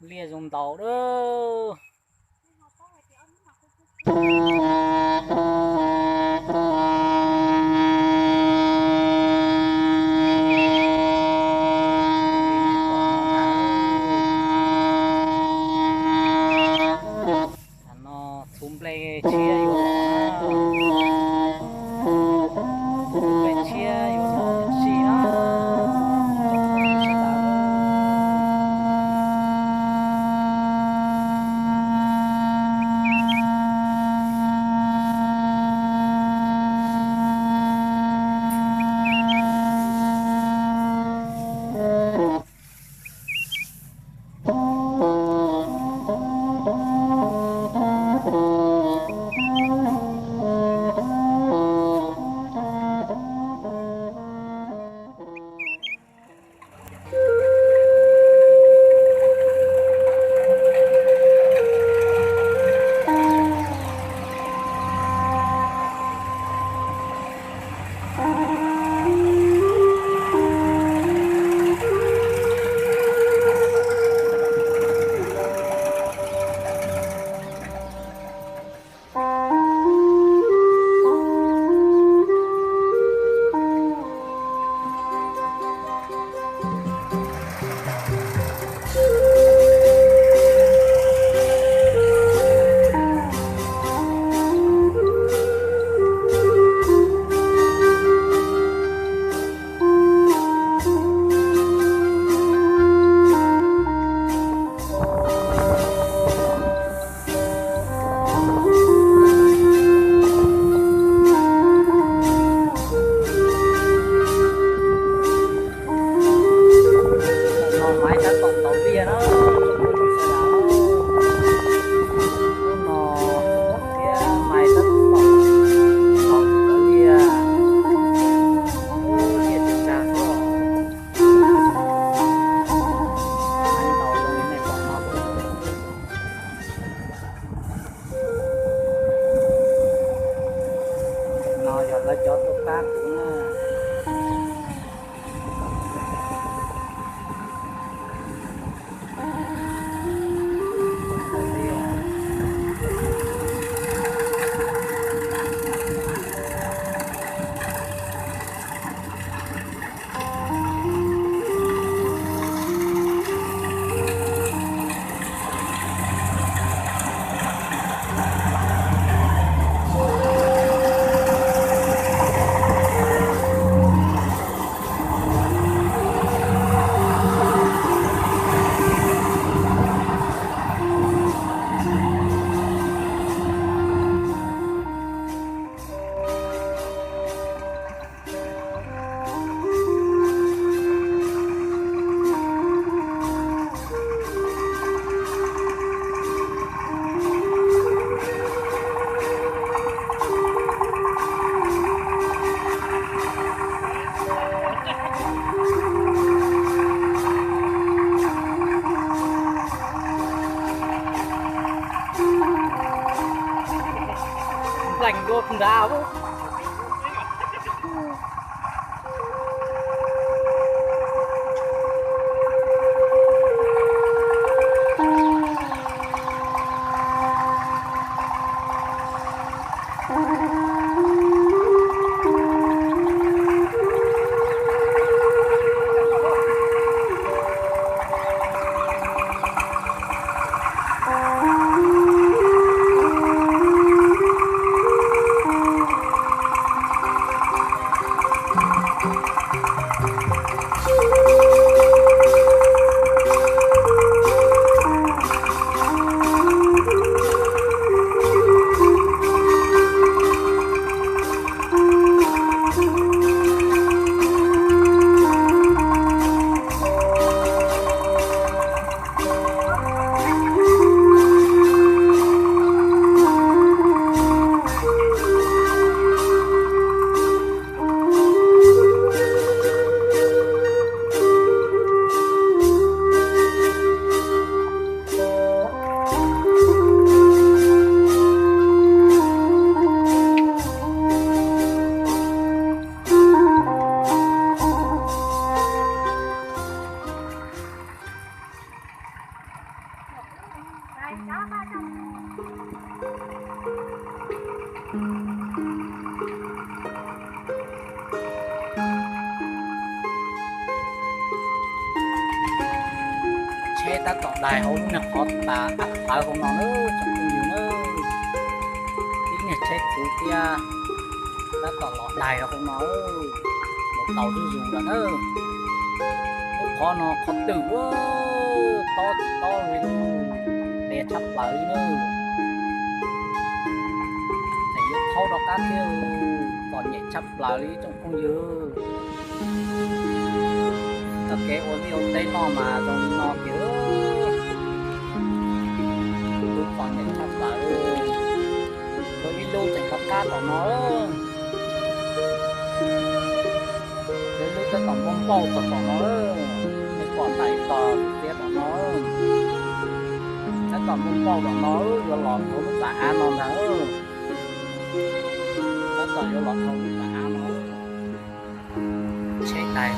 Liaj zoo ntaus lawm. Tam no txhuv nplej tshiab yuav los na. Txhuv nplej tshiab yuav los ib si na. Maiv tab tom ntaus liaj na. Hnub no thiab Maiv tab tom ntaus liaj, liaj tsis tsag xwb. Maiv ntaus zoo li nej pom no. No yog lawv cov tuaj pab kuv na. Nplaim dua nrad. Tsheb tab tom daig hauv lub niag qhov tas av tawv hauv no na tsoom phooj ywg na. Tib niag tsheb txhuv thiab tab tom los daig hauv no mus tau zuj zus lawm na. Lub qhov no qhov twg tob tsis tob li, qe tshaj plaws li na. Tseem yuav thaub rov qab thiab, txom nyem tshaj plaws li tsoom phooj ywg. Txoj kev ua liaj ua teb noj mas zoo li no kiag, txom nyem tshaj plaws. Ua ib lub tseem rov qab tom no, ua ib lub tab tom npauj npauj tom tom no, nej pom tais tos tiab tom no, tab tom npauj npauj tom no, yuav los dhau lub pas av no ntag. Tab tom yuav los dhau lub pas av no, tsheb tais